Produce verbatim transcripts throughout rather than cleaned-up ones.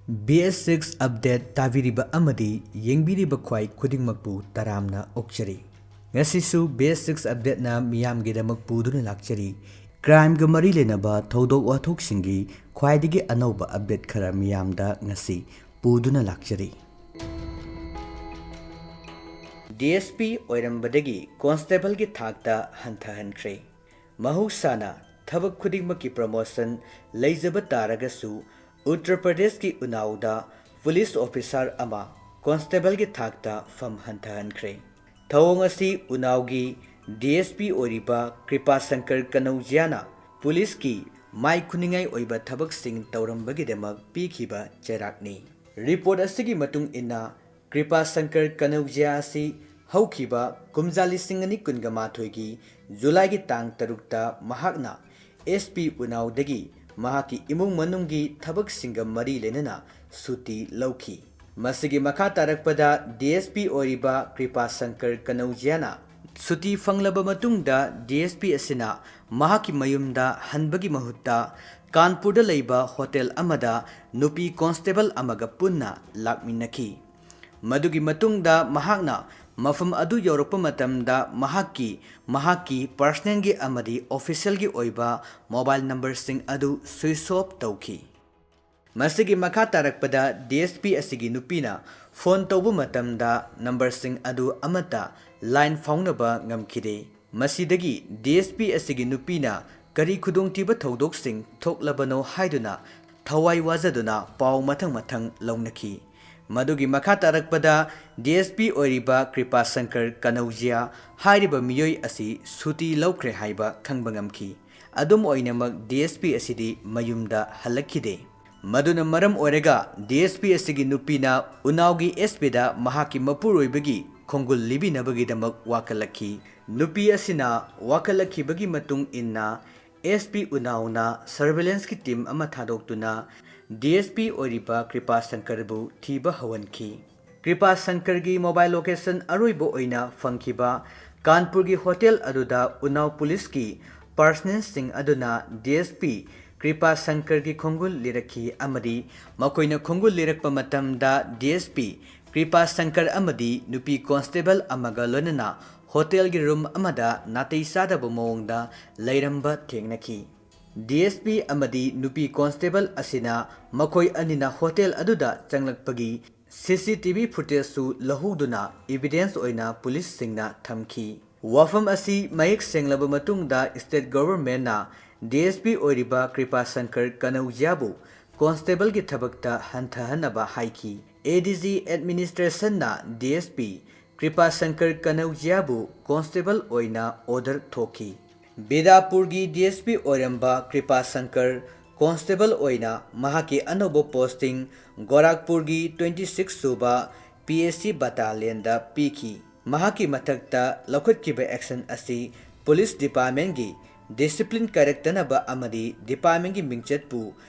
B S six update ꯇꯥꯕꯤꯔꯤꯕ ꯑꯃꯗꯤ ꯌꯦꯡꯕꯤꯔꯤꯕ ꯈ꯭ꯋꯥꯏ ꯈꯨꯗꯤꯡꯃꯛꯄꯨ ꯇꯔꯥꯝꯅ ꯑꯣꯛꯆꯔꯤ꯫ ꯉꯁꯤꯁꯨ B S six updateꯅ ꯃꯤꯌꯥꯝꯒꯤꯗꯃꯛ ꯄꯨꯗꯨꯅ ꯂꯥꯛꯆꯔꯤ꯫ Crimeꯒ ꯃꯔꯤ ꯂꯩꯅꯕ ꯊꯧꯗꯣꯛ ꯋꯥꯊꯣꯛꯁꯤꯡꯒꯤ ꯈ꯭ꯋꯥꯏꯗꯒꯤ ꯑꯅꯧꯕ update ꯈꯔ ꯃꯤꯌꯥꯝꯗ ꯉꯁꯤ ꯄꯨꯗꯨꯅ ꯂꯥꯛꯆꯔꯤ꯫ D S P ꯑꯣꯏꯔꯝꯕꯗꯒꯤ constableꯒꯤ ꯊꯥꯛꯇ ꯍꯟꯊꯍꯟꯈ꯭ꯔꯦ꯫ ꯃꯍꯧꯁꯥꯅ ꯊꯕꯛ ꯈꯨꯗꯤꯡꯃꯛꯀꯤ promotion ꯂꯩꯖꯕ ꯇꯥꯔꯒꯁꯨ, ꯎꯠꯇꯔ ꯄ꯭ꯔꯗꯦꯁꯀꯤ ꯎꯅꯥꯎꯗ police officer ꯑꯃ constableꯒꯤ ꯊꯥꯛꯇ ꯐꯝ ꯍꯟꯊꯍꯟꯈ꯭ꯔꯦ꯫ ꯊꯧꯑꯣꯡ ꯑꯁꯤ ꯎꯅꯥꯎꯒꯤ D S P ꯑꯣꯏꯔꯤꯕ ꯀ꯭ꯔꯤꯄꯥ ꯁꯪꯀꯔ ꯀꯅꯧꯖꯤꯌꯥꯅ ꯄꯨꯂꯤꯁꯀꯤ ꯃꯥꯏ ꯈꯨꯅꯤꯡꯉꯥꯏ ꯑꯣꯏꯕ ꯊꯕꯛꯁꯤꯡ ꯇꯧꯔꯝꯕꯒꯤꯗꯃꯛ ꯄꯤꯈꯤꯕ ꯆꯩꯔꯥꯛꯅꯤ꯫ Report ꯑꯁꯤꯒꯤ ꯃꯇꯨꯡ ꯏꯟꯅ, ꯀ꯭ꯔꯤꯄꯥ ꯁꯪꯀꯔ ꯀꯅꯧꯖꯤꯌꯥ ꯑꯁꯤ ꯍꯧꯈꯤꯕ ꯀꯨꯝꯖꯥ ꯂꯤꯁꯤꯡ ꯑꯅꯤ ꯀꯨꯟꯒ ꯃꯥꯊꯣꯏꯒꯤ ꯖꯨꯂꯥꯏꯒꯤ ꯇꯥꯡ ꯇꯔꯨꯛꯇ ꯃꯍꯥꯛꯅ S P ꯎꯅꯥꯎꯗꯒꯤ ꯃꯍꯥꯛꯀꯤ ꯏꯃꯨꯡ ꯃꯅꯨꯡꯒꯤ ꯊꯕꯛꯁꯤꯡꯒ ꯃꯔꯤ ꯂꯩꯅꯅ ꯁꯨꯇꯤ ꯂꯧꯈꯤ꯫ ꯃꯁꯤꯒꯤ ꯃꯈꯥ ꯇꯥꯔꯛꯄꯗ D S P ꯑꯣꯏꯔꯤꯕ ꯀ꯭ꯔꯤꯄꯥ ꯁꯪꯀꯔ ꯀꯅꯧꯖꯤꯌꯥꯅ ꯁꯨꯇꯤ ꯐꯪꯂꯕ ꯃꯇꯨꯡꯗ D S P ꯑꯁꯤꯅ ꯃꯍꯥꯛꯀꯤ ꯃꯌꯨꯝꯗ ꯍꯟꯕꯒꯤ ꯃꯍꯨꯠꯇ ꯀꯥꯟꯄꯨꯔꯗ ꯂꯩꯕ ꯍꯣꯇꯦꯜ ꯑꯃꯗ ꯅꯨꯄꯤ constable ꯑꯃꯒ ꯄꯨꯟꯅ ꯂꯥꯛꯃꯤꯟꯅꯈꯤ꯫ ꯃꯗꯨꯒꯤ ꯃꯇꯨꯡꯗ ꯃꯍꯥꯛꯅ ꯃꯐꯝ ꯑꯗꯨ ꯌꯧꯔꯛꯄ ꯃꯇꯝꯗ ꯃꯍꯥꯛꯀꯤ, ꯃꯍꯥꯛꯀꯤ personalꯒꯤ ꯑꯃꯗꯤ officialꯒꯤ ꯑꯣꯏꯕ mobile numberꯁꯤꯡ ꯑꯗꯨ switch off ꯇꯧꯈꯤ꯫ ꯃꯁꯤꯒꯤ ꯃꯈꯥ ꯇꯥꯔꯛꯄꯗ D S P ꯑꯁꯤꯒꯤ ꯅꯨꯄꯤꯅ phone ꯇꯧꯕ ꯃꯇꯝꯗ numberꯁꯤꯡ ꯑꯗꯨ ꯑꯃꯠꯇ line ꯐꯥꯎꯅꯕ ꯉꯝꯈꯤꯗꯦ꯫ ꯃꯁꯤꯗꯒꯤ D S P ꯑꯁꯤꯒꯤ ꯅꯨꯄꯤꯅ ꯀꯔꯤ ꯈꯨꯗꯣꯡꯊꯤꯕ ꯊꯧꯗꯣꯛꯁꯤꯡ ꯊꯣꯛꯂꯕꯅꯣ ꯍꯥꯏꯗꯨꯅ ꯊꯋꯥꯏ ꯋꯥꯖꯗꯨꯅ ꯄꯥꯎ ꯃꯊꯪ ꯃꯊꯪ ꯂꯧꯅꯈꯤ꯫ ꯃꯗꯨꯒꯤ ꯃꯈꯥ ꯇꯥꯔꯛꯄꯗ D S P ꯑꯣꯏꯔꯤꯕ ꯀ꯭ꯔꯤꯄꯥ ꯁꯪꯀꯔ ꯀꯅꯧꯖꯤꯌꯥ ꯍꯥꯏꯔꯤꯕ ꯃꯤꯑꯣꯏ ꯑꯁꯤ ꯁꯨꯇꯤ ꯂꯧꯈ꯭ꯔꯦ ꯍꯥꯏꯕ ꯈꯪꯕ ꯉꯝꯈꯤ꯫ ꯑꯗꯨꯝ ꯑꯣꯏꯅꯃꯛ, D S P ꯑꯁꯤꯗꯤ ꯃꯌꯨꯝꯗ ꯍꯜꯂꯛꯈꯤꯗꯦ꯫ ꯃꯗꯨꯅ ꯃꯔꯝ ꯑꯣꯏꯔꯒ D S P ꯑꯁꯤꯒꯤ ꯅꯨꯄꯤꯅ ꯎꯅꯥꯎꯒꯤ S Pꯗ ꯃꯍꯥꯛꯀꯤ ꯃꯄꯨꯔꯣꯏꯕꯒꯤ ꯈꯣꯡꯒꯨꯜ ꯂꯤꯕꯤꯅꯕꯒꯤꯗꯃꯛ ꯋꯥꯀꯠꯂꯛꯈꯤ꯫ ꯅꯨꯄꯤ ꯑꯁꯤꯅ ꯋꯥꯀꯠꯂꯛꯈꯤꯕꯒꯤ ꯃꯇꯨꯡ ꯏꯟꯅ, S P ꯎꯅꯥꯎꯅ surveillancegꯤ team ꯑꯃ ꯊꯥꯗꯣꯛꯇꯨꯅ D S P ꯑꯣꯏꯔꯤꯕ ꯀ꯭ꯔꯤꯄꯥ ꯁꯪꯀꯔꯕꯨ ꯊꯤꯕ ꯍꯧꯍꯟꯈꯤ꯫ ꯀ꯭ꯔꯤꯄꯥ ꯁꯪꯀꯔꯒꯤ mobile location ꯑꯔꯣꯏꯕ ꯑꯣꯏꯅ ꯐꯪꯈꯤꯕ ꯀꯥꯟꯄꯨꯔꯒꯤ ꯍꯣꯇꯦꯜ ꯑꯗꯨꯗ ꯎꯅꯥꯎ ꯄꯨꯂꯤꯁꯀꯤ personalꯁꯤꯡ ꯑꯗꯨꯅ D S P ꯀ꯭ꯔꯤꯄꯥ ꯁꯪꯀꯔꯒꯤ ꯈꯣꯡꯒꯨꯜ ꯂꯤꯔꯛꯈꯤ ꯑꯃꯗꯤ ꯃꯈꯣꯏꯅ ꯈꯣꯡꯒꯨꯜ ꯂꯤꯔꯛꯄ ꯃꯇꯝꯗ ꯗꯤ ꯑꯦꯁ ꯄꯤ ꯀ꯭ꯔꯤꯄꯥ ꯁꯪꯀꯔ ꯑꯃꯗꯤ ꯅꯨꯄꯤ ꯀꯣꯟꯁꯇꯦꯕꯜ ꯑꯃꯒ ꯂꯣꯏꯅꯅ ꯍꯣꯇꯦꯜꯒꯤ ꯔꯨꯝ ꯑꯃꯗ ꯅꯥꯇꯩ ꯆꯥꯗꯕ ꯃꯑꯣꯡꯗ ꯂꯩꯔꯝꯕ ꯊꯦꯡꯅꯈꯤ꯫ ꯗꯤ ꯑꯦꯁ ꯄꯤ ꯑꯃꯗꯤ ꯅꯨꯄꯤ ꯀꯣꯟꯁꯇꯦꯕꯜ ꯑꯁꯤꯅ ꯃꯈꯣꯏ ꯑꯅꯤꯅ ꯍꯣꯇꯦꯜ ꯑꯗꯨꯗ ꯆꯪꯂꯛꯄꯒꯤ ꯁꯤ ꯁꯤ ꯇꯤ ꯚꯤ ꯐꯨꯇꯦꯖꯁꯨ ꯂꯧꯍꯧꯗꯨꯅ ꯏꯚꯤꯗꯦꯟꯁ ꯑꯣꯏꯅ ꯄꯨꯂꯤꯁꯁꯤꯡꯅ ꯊꯝꯈꯤ꯫ ꯋꯥꯐꯝ ꯑꯁꯤ ꯃꯌꯦꯛ ꯁꯦꯡꯂꯕ ꯃꯇꯨꯡꯗ ꯁ꯭ꯇꯦꯠ ꯒꯣꯚꯔꯟꯃꯦꯟꯠꯅ ꯗꯤ ꯑꯦꯁ ꯄꯤ ꯑꯣꯏꯔꯤꯕ ꯀ꯭ꯔꯤꯄꯥ ꯁꯪꯀꯔ ꯀꯅꯧꯖꯤꯌꯥꯕꯨ ꯀꯣꯟꯁꯇꯦꯕꯜꯒꯤ ꯊꯕꯛꯇ ꯍꯟꯊꯍꯟꯅꯕ ꯍꯥꯏꯈꯤ꯫ ꯑꯦ ꯗꯤ ꯖꯤ ꯑꯦꯗꯃꯤꯅꯤꯁꯇ꯭ꯔꯦꯁꯟꯅ D S P Kripa Shankar ꯀꯅꯧꯖꯤꯌꯥꯕꯨ ꯀꯣꯟꯁꯇꯦꯕꯜ ꯑꯣꯏꯅ ꯑꯣꯔꯗꯔ ꯊꯣꯛꯈꯤ꯫ ꯕꯤꯗꯥꯄꯨꯔꯒꯤ ꯗꯤ ꯑꯦꯁ ꯄꯤ ꯑꯣꯏꯔꯝꯕ ꯀ꯭ꯔꯤꯄꯥ ꯁꯪꯀꯔ ꯀꯣꯟꯁꯇꯦꯕꯜ ꯑꯣꯏꯅ ꯃꯍꯥꯛꯀꯤ ꯑꯅꯧꯕ ꯄꯣꯁꯇꯤꯡ ꯒꯣꯔꯥꯈꯄꯨꯔꯒꯤ ꯇ꯭ꯋꯦꯟꯇꯤ ꯁꯤꯛꯁ ꯁꯨꯕ ꯄꯤ ꯑꯦꯁ ꯁꯤ ꯕꯇꯥꯂꯤꯌꯟꯗ ꯄꯤꯈꯤ꯫ ꯃꯍꯥꯛꯀꯤ ꯃꯊꯛꯇ ꯂꯧꯈꯠꯈꯤꯕ ꯑꯦꯛꯁꯟ ꯑꯁꯤ ꯄꯨꯂꯤꯁ ꯗꯤꯄꯥꯔꯠꯃꯦꯟꯒꯤ ꯗꯤꯁꯤꯄ꯭ꯂꯤꯟ ꯀꯥꯏꯔꯛꯇꯅꯕ ꯑꯃꯗꯤ ꯗꯤꯄꯥꯔꯠꯃꯦꯟꯒꯤ ꯃꯤꯡꯆꯠꯄꯨ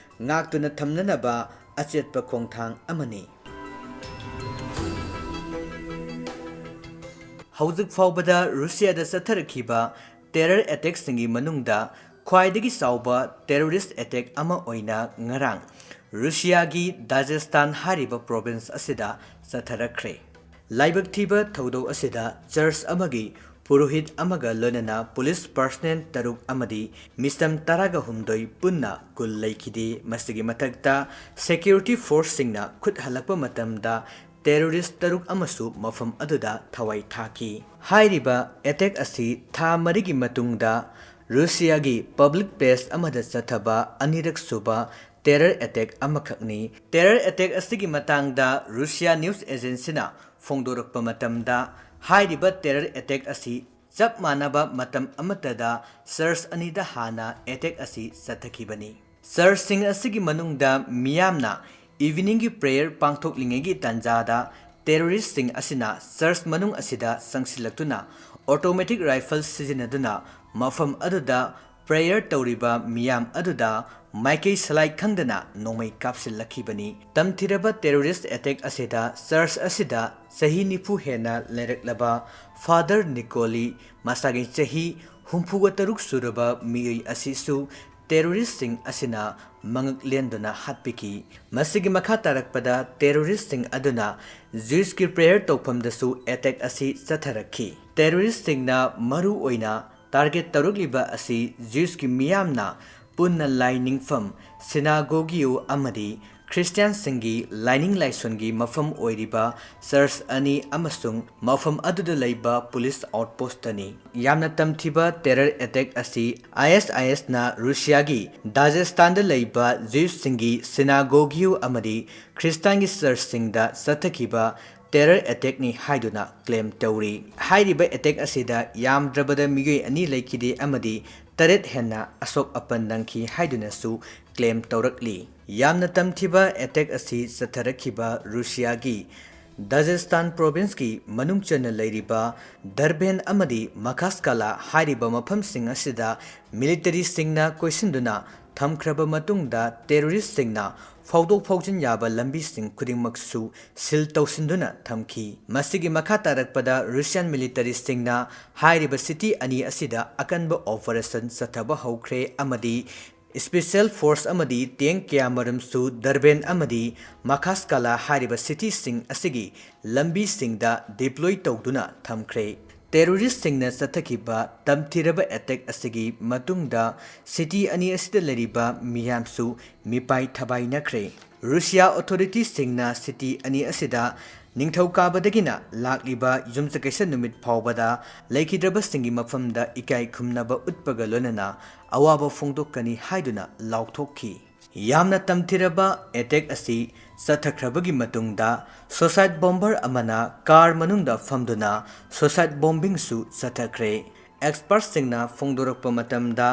ꯉꯥꯛꯇꯨꯅ ꯊꯝꯅꯅꯕ ꯑꯆꯦꯠꯄ ꯈꯣꯡꯊꯥꯡ ꯑꯃꯅꯤ꯫ ꯍꯧꯖꯤꯛ ꯐꯥꯎꯕꯗ ꯔꯨꯁꯤꯌꯥꯗ ꯆꯠꯊꯔꯛꯈꯤꯕ ꯇꯦꯔꯔ ꯑꯦꯇꯦꯛꯁꯤꯡꯒꯤ ꯃꯅꯨꯡꯗ ꯈ꯭ꯋꯥꯏꯗꯒꯤ ꯆꯥꯎꯕ ꯇꯦꯔꯣꯔꯤꯁ ꯑꯦꯇꯦꯛ ꯑꯃ ꯑꯣꯏꯅ ꯉꯔꯥꯡ ꯔꯨꯁꯤꯌꯥꯒꯤ ꯗꯥꯖꯦꯁꯇꯥꯟ ꯍꯥꯏꯔꯤꯕ ꯄ꯭ꯔꯣꯚꯤꯟꯁ ꯑꯁꯤꯗ ꯆꯠꯊꯔꯛꯈ꯭ꯔꯦ꯫ ꯂꯥꯏꯕꯛ ꯊꯤꯕ ꯊꯧꯗꯣꯛ ꯑꯁꯤꯗ ꯆꯔꯆ ꯑꯃꯒꯤ ꯄꯨꯔꯣꯍꯤꯠ ꯑꯃꯒ ꯂꯣꯏꯅꯅ ꯄꯨꯂꯤꯁ ꯄꯔꯁꯅꯦꯜ ꯇꯔꯨꯛ ꯑꯃꯗꯤ ꯃꯤꯆꯝ ꯇꯔꯥꯒ ꯍꯨꯝꯗꯣꯏ ꯄꯨꯟꯅ ꯀꯨꯜ ꯂꯩꯈꯤꯗꯦ꯫ ꯃꯁꯤꯒꯤ ꯃꯊꯛꯇ ꯁꯦꯀ꯭ꯌꯨꯔꯤꯇꯤ ꯐꯣꯔꯁꯁꯤꯡꯅ ꯈꯨꯠ ꯍꯜꯂꯛꯄ ꯃꯇꯝꯗ ꯇꯦꯔꯣꯔꯤꯁ ꯇꯔꯨꯛ ꯑꯃꯁꯨ ꯃꯐꯝ ꯑꯗꯨꯗ ꯊꯋꯥꯏ ꯊꯥꯈꯤ꯫ ꯍꯥꯏꯔꯤꯕ ꯑꯦꯇꯦꯛ ꯑꯁꯤ ꯊꯥ ꯃꯔꯤꯒꯤ ꯃꯇꯨꯡꯗ ꯔꯨꯁꯤꯌꯥꯒꯤ ꯄꯕ꯭ꯂꯤꯛ ꯄ꯭ꯂꯦꯁ ꯑꯃꯗ ꯆꯠꯊꯕ ꯑꯅꯤꯔꯛ ꯁꯨꯕ ꯇꯦꯔꯔ ꯑꯦꯇꯦꯛ ꯑꯃꯈꯛꯅꯤ꯫ ꯇꯦꯔꯔ ꯑꯦꯇꯦꯛ ꯑꯁꯤꯒꯤ ꯃꯇꯥꯡꯗ ꯔꯨꯁꯤꯌꯥ ꯅ꯭ꯌꯨꯁ ꯑꯦꯖꯦꯟꯁꯤꯅ ꯐꯣꯡꯗꯣꯔꯛꯄ ꯃꯇꯝꯗ, ꯍꯥꯏꯔꯤꯕ ꯇꯦꯔꯔ ꯑꯦꯇꯦꯛ ꯑꯁꯤ ꯆꯞ ꯃꯥꯟꯅꯕ ꯃꯇꯝ ꯑꯃꯠꯇꯗ ꯆꯔꯆ ꯑꯅꯤꯗ ꯍꯥꯟꯅ ꯑꯦꯇꯦꯛ ꯑꯁꯤ ꯆꯠꯊꯈꯤꯕꯅꯤ꯫ ꯆꯔꯆꯁꯤꯡ ꯑꯁꯤꯒꯤ ꯃꯅꯨꯡꯗ ꯃꯤꯌꯥꯝꯅ ꯏꯚꯤꯅꯤꯡꯒꯤ ꯄ꯭ꯔꯦꯌꯔ ꯄꯥꯡꯊꯣꯛꯂꯤꯉꯩꯒꯤ ꯇꯥꯟꯖꯥꯗ ꯇꯦꯔꯣꯔꯤꯁꯁꯤꯡ ꯑꯁꯤꯅ ꯆꯔꯆ ꯃꯅꯨꯡ ꯑꯁꯤꯗ ꯆꯪꯁꯤꯜꯂꯛꯇꯨꯅ ꯑꯣꯇꯣꯃꯦꯇꯤꯛ ꯔꯥꯏꯐꯜ ꯁꯤꯖꯤꯟꯅꯗꯨꯅ ꯃꯐꯝ ꯑꯗꯨꯗ ꯄ꯭ꯔꯦꯌꯔ ꯇꯧꯔꯤꯕ ꯃꯤꯌꯥꯝ ꯑꯗꯨꯗ ꯃꯥꯏꯀꯩ ꯁꯂꯥꯏ ꯈꯪꯗꯅ ꯅꯣꯡꯃꯩ ꯀꯥꯞꯁꯤꯜꯂꯛꯈꯤꯕꯅꯤ꯫ ꯇꯝꯊꯤꯔꯕ ꯇꯦꯔꯣꯔꯤꯁ ꯑꯦꯇꯦꯛ ꯑꯁꯤꯗ ꯆꯔꯆ ꯑꯁꯤꯗ ꯆꯍꯤ ꯅꯤꯐꯨ ꯍꯦꯟꯅ ꯂꯩꯔꯛꯂꯕ ꯐꯥꯗꯔ ꯅꯤꯀꯣꯂꯤ, ꯃꯁꯥꯒꯤ ꯆꯍꯤ ꯍꯨꯝꯐꯨꯒ ꯇꯔꯨꯛ ꯁꯨꯔꯕ ꯃꯤꯑꯣꯏ ꯑꯁꯤꯁꯨ ꯇꯦꯔꯣꯔꯤꯁꯁꯤꯡ ꯑꯁꯤꯅ ꯃꯉꯛ ꯂꯦꯟꯗꯨꯅ ꯍꯥꯠꯄꯤꯈꯤ꯫ ꯃꯁꯤꯒꯤ ꯃꯈꯥ ꯇꯥꯔꯛꯄꯗ ꯇꯦꯔꯣꯔꯤꯁꯁꯤꯡ ꯑꯗꯨꯅ ꯖ꯭ꯌꯨꯁꯀꯤ ꯄ꯭ꯔꯦꯌꯔ ꯇꯧꯐꯝꯗꯁꯨ ꯑꯦꯇꯦꯛ ꯑꯁꯤ ꯆꯠꯊꯔꯛꯈꯤ꯫ ꯇꯦꯔꯣꯔꯤꯁꯁꯤꯡꯅ ꯃꯔꯨ ꯑꯣꯏꯅ ꯇꯥꯔꯒꯦꯠ ꯇꯧꯔꯛꯂꯤꯕ ꯑꯁꯤ ꯖ꯭ꯌꯨꯁꯀꯤ ꯃꯤꯌꯥꯝꯅ ꯄꯨꯟꯅ ꯂꯥꯏ ꯅꯤꯡꯐꯝ, ꯁꯤꯅꯥꯒꯣꯒꯤꯌꯨ ꯑꯃꯗꯤ ꯈ꯭ꯔꯤꯁꯇꯤꯌꯥꯟꯁꯤꯡꯒꯤ ꯂꯥꯏꯅꯤꯡ ꯂꯥꯏꯁꯣꯟꯒꯤ ꯃꯐꯝ ꯑꯣꯏꯔꯤꯕ ꯆꯔꯆ ꯑꯅꯤ ꯑꯃꯁꯨꯡ ꯃꯐꯝ ꯑꯗꯨꯗ ꯂꯩꯕ ꯄꯨꯂꯤꯁ ꯑꯥꯎꯠꯄꯣꯁꯇꯅꯤ꯫ ꯌꯥꯝꯅ ꯇꯝꯊꯤꯕ ꯇꯦꯔꯔ ꯑꯦꯇꯦꯛ ꯑꯁꯤ ꯑꯥꯏ ꯑꯦꯁ ꯑꯥꯏ ꯑꯦꯁꯅ ꯔꯨꯁꯤꯌꯥꯒꯤ ꯗꯥꯖꯦꯁꯇꯥꯟꯗ ꯂꯩꯕ ꯖ꯭ꯌꯨꯁꯁꯤꯡꯒꯤ ꯁꯤꯅꯥꯒꯣꯒꯤꯌꯨ ꯑꯃꯗꯤ ꯈ꯭ꯔꯤꯁꯇꯥꯟꯒꯤ ꯆꯔꯆꯁꯤꯡꯗ ꯆꯠꯊꯈꯤꯕ ꯇꯦꯔꯔ ꯑꯦꯇꯦꯛꯅꯤ ꯍꯥꯏꯗꯨꯅ ꯀ꯭ꯂꯦꯝ ꯇꯧꯔꯤ꯫ ꯍꯥꯏꯔꯤꯕ ꯑꯦꯇꯦꯛ ꯑꯁꯤꯗ ꯌꯥꯝꯗ꯭ꯔꯕꯗ ꯃꯤꯑꯣꯏ ꯑꯅꯤ ꯂꯩꯈꯤꯗꯦ ꯑꯃꯗꯤ ꯇꯔꯦꯠ ꯍꯦꯟꯅ ꯑꯁꯣꯛ ꯑꯄꯟ ꯅꯪꯈꯤ ꯍꯥꯏꯗꯨꯅꯁꯨ ꯀ꯭ꯂꯦꯝ ꯇꯧꯔꯛꯂꯤ꯫ ꯌꯥꯝꯅ ꯇꯝꯊꯤꯕ ꯑꯦꯇꯦꯛ ꯑꯁꯤ ꯆꯠꯊꯔꯛꯈꯤꯕ ꯔꯨꯁꯤꯌꯥꯒꯤ ꯗꯥꯖꯦꯁꯇꯥꯟ ꯄ꯭ꯔꯣꯚꯤꯟꯁꯀꯤ ꯃꯅꯨꯡ ꯆꯟꯅ ꯂꯩꯔꯤꯕ ꯗꯔꯕꯦꯟ ꯑꯃꯗꯤ ꯃꯈꯥꯁꯀꯥꯂꯥ ꯍꯥꯏꯔꯤꯕ ꯃꯐꯝꯁꯤꯡ ꯑꯁꯤꯗ ꯃꯤꯂꯤꯇꯔꯤꯁꯤꯡꯅ ꯀꯣꯏꯁꯤꯟꯗꯨꯅ ꯊꯝꯈ꯭ꯔꯕ ꯃꯇꯨꯡꯗ ꯇꯦꯔꯣꯔꯤꯁꯁꯤꯡꯅ ꯐꯥꯎꯗꯣꯛ ꯐꯥꯎꯖꯤꯟ ꯌꯥꯕ ꯂꯝꯕꯤꯁꯤꯡ ꯈꯨꯗꯤꯡꯃꯛꯁꯨ ꯁꯤꯜ ꯇꯧꯁꯤꯟꯗꯨꯅ ꯊꯝꯈꯤ꯫ ꯃꯁꯤꯒꯤ ꯃꯈꯥ ꯇꯥꯔꯛꯄꯗ ꯔꯨꯁꯤꯌꯥꯟ ꯃꯤꯂꯤꯇꯔꯤꯁꯤꯡꯅ ꯍꯥꯏꯔꯤꯕ ꯁꯤꯇꯤ ꯑꯅꯤ ꯑꯁꯤꯗ ꯑꯀꯟꯕ ꯑꯣꯄꯔꯦꯁꯟ ꯆꯠꯊꯕ ꯍꯧꯈ꯭ꯔꯦ ꯑꯃꯗꯤ ꯁ꯭ꯄꯦꯁꯤꯌꯦꯜ ꯐꯣꯔꯁ ꯑꯃꯗꯤ ꯇꯦꯡ ꯀꯌꯥꯃꯔꯨꯝꯁꯨ ꯗꯔꯕꯦꯟ ꯑꯃꯗꯤ ꯃꯈꯥꯁꯀꯥꯂꯥ ꯍꯥꯏꯔꯤꯕ ꯁꯤꯇꯤꯁꯤꯡ ꯑꯁꯤꯒꯤ ꯂꯝꯕꯤꯁꯤꯡꯗ ꯗꯤꯄ꯭ꯂꯣꯏ ꯇꯧꯗꯨꯅ ꯊꯝꯈ꯭ꯔꯦ꯫ ꯇꯦꯔꯣꯔꯤꯁꯁꯤꯡꯅ ꯆꯠꯊꯈꯤꯕ ꯇꯝꯊꯤꯔꯕ ꯑꯦꯇꯦꯛ ꯑꯁꯤꯒꯤ ꯃꯇꯨꯡꯗ ꯁꯤꯇꯤ ꯑꯅꯤ ꯑꯁꯤꯗ ꯂꯩꯔꯤꯕ ꯃꯤꯌꯥꯝꯁꯨ ꯃꯤꯄꯥꯏ ꯊꯕꯥꯏꯅꯈ꯭ꯔꯦ꯫ ꯔꯨꯁꯤꯌꯥ ꯑꯣꯊꯣꯔꯤꯇꯤꯁꯤꯡꯅ ꯁꯤꯇꯤ ꯑꯅꯤ ꯑꯁꯤꯗ ꯅꯤꯡꯊꯧꯀꯥꯕꯗꯒꯤꯅ ꯂꯥꯛꯂꯤꯕ ꯌꯨꯝꯁꯀꯩꯁ ꯅꯨꯃꯤꯠ ꯐꯥꯎꯕꯗ ꯂꯩꯈꯤꯗ꯭ꯔꯕꯁꯤꯡꯒꯤ ꯃꯐꯝꯗ ꯏꯀꯥꯏ ꯈꯨꯝꯅꯕ ꯎꯠꯄꯒ ꯂꯣꯏꯅꯅ ꯑꯋꯥꯕ ꯐꯣꯡꯗꯣꯛꯀꯅꯤ ꯍꯥꯏꯗꯨꯅ ꯂꯥꯎꯊꯣꯛꯈꯤ꯫ ꯌꯥꯝꯅ ꯇꯝꯊꯤꯔꯕ ꯑꯦꯇꯦꯛ ꯑꯁꯤ ꯆꯠꯊꯈ꯭ꯔꯕꯒꯤ ꯃꯇꯨꯡꯗ ꯁꯨꯁꯥꯏꯠ ꯕꯣꯝꯕꯔ ꯑꯃꯅ ꯀꯥꯔ ꯃꯅꯨꯡꯗ ꯐꯝꯗꯨꯅ ꯁꯨꯁꯥꯏꯠ ꯕꯣꯝꯕꯤꯡꯁꯨ ꯆꯠꯊꯈ꯭ꯔꯦ꯫ ꯑꯦꯛꯁꯄꯔꯠꯁꯤꯡꯅ ꯐꯣꯡꯗꯣꯔꯛꯄ ꯃꯇꯝꯗ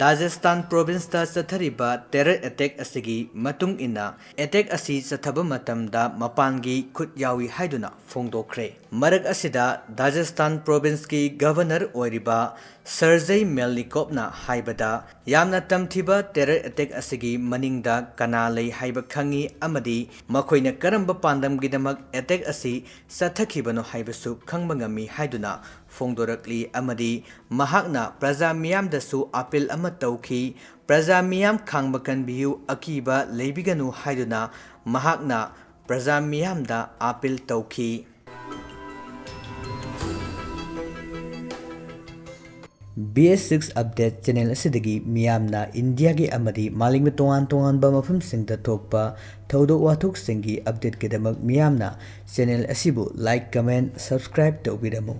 ꯗꯥꯖꯦꯁꯇꯥꯟ ꯄ꯭ꯔꯣꯚꯤꯟꯁꯇ ꯆꯠꯊꯔꯤꯕ ꯇꯦꯔꯔ ꯑꯦꯇꯦꯛ ꯑꯁꯤꯒꯤ ꯃꯇꯨꯡ ꯏꯟꯅ ꯑꯦꯇꯦꯛ ꯑꯁꯤ ꯆꯠꯊꯕ ꯃꯇꯝꯗ ꯃꯄꯥꯟꯒꯤ ꯈꯨꯠ ꯌꯥꯎꯏ ꯍꯥꯏꯗꯨꯅ ꯐꯣꯡꯗꯣꯛꯈ꯭ꯔꯦ꯫ ꯃꯔꯛ ꯑꯁꯤꯗ ꯗꯥꯖꯦꯁꯇꯥꯟ ꯄ꯭ꯔꯣꯚꯤꯟꯁꯀꯤ ꯒꯚꯔꯅꯔ ꯑꯣꯏꯔꯤꯕ ꯁꯔꯖꯩ ꯃꯦꯜꯅꯤꯀꯣꯞꯅ ꯍꯥꯏꯕꯗ, ꯌꯥꯝꯅ ꯇꯝꯊꯤꯕ ꯇꯦꯔꯔ ꯑꯦꯇꯦꯛ ꯑꯁꯤꯒꯤ ꯃꯅꯤꯡꯗ ꯀꯅꯥ ꯂꯩ ꯍꯥꯏꯕ ꯈꯪꯉꯤ ꯑꯃꯗꯤ ꯃꯈꯣꯏꯅ ꯀꯔꯝꯕ ꯄꯥꯟꯗꯝꯒꯤꯗꯃꯛ ꯑꯦꯇꯦꯛ ꯑꯁꯤ ꯆꯠꯊꯈꯤꯕꯅꯣ ꯍꯥꯏꯕꯁꯨ ꯈꯪꯕ ꯉꯝꯃꯤ ꯍꯥꯏꯗꯨꯅ ꯐꯣꯡꯗꯣꯔꯛꯂꯤ ꯑꯃꯗꯤ ꯃꯍꯥꯛꯅ ꯄ꯭ꯔꯖꯥ ꯃꯤꯌꯥꯝꯗꯁꯨ ꯑꯥꯄꯤꯜ ꯑꯃ ꯇꯧꯈꯤ꯫ ꯄ꯭ꯔꯖꯥ ꯃꯤꯌꯥꯝ ꯈꯥꯡꯕ ꯀꯟꯕꯤꯌꯨ, ꯑꯀꯤꯕ ꯂꯩꯕꯤꯒꯅꯨ ꯍꯥꯏꯗꯨꯅ ꯃꯍꯥꯛꯅ ꯄ꯭ꯔꯖꯥ ꯃꯤꯌꯥꯝꯗ ꯑꯥꯄꯤꯜ ꯇꯧꯈꯤ꯫ B S six Update channel ꯑꯁꯤꯗꯒꯤ ꯃꯤꯌꯥꯝꯅ ꯏꯟꯗꯤꯌꯥꯒꯤ ꯑꯃꯗꯤ ꯃꯥꯂꯦꯝꯒꯤ ꯇꯣꯉꯥꯟ ꯇꯣꯉꯥꯟꯕ ꯃꯐꯝꯁꯤꯡꯗ ꯊꯣꯛꯄ ꯊꯧꯗꯣꯛ ꯋꯥꯊꯣꯛꯁꯤꯡꯒꯤ updateꯀꯤꯗꯃꯛ ꯃꯤꯌꯥꯝꯅ channel ꯑꯁꯤꯕꯨ like, comment, subscribe ꯇꯧꯕꯤꯔꯝꯃꯨ꯫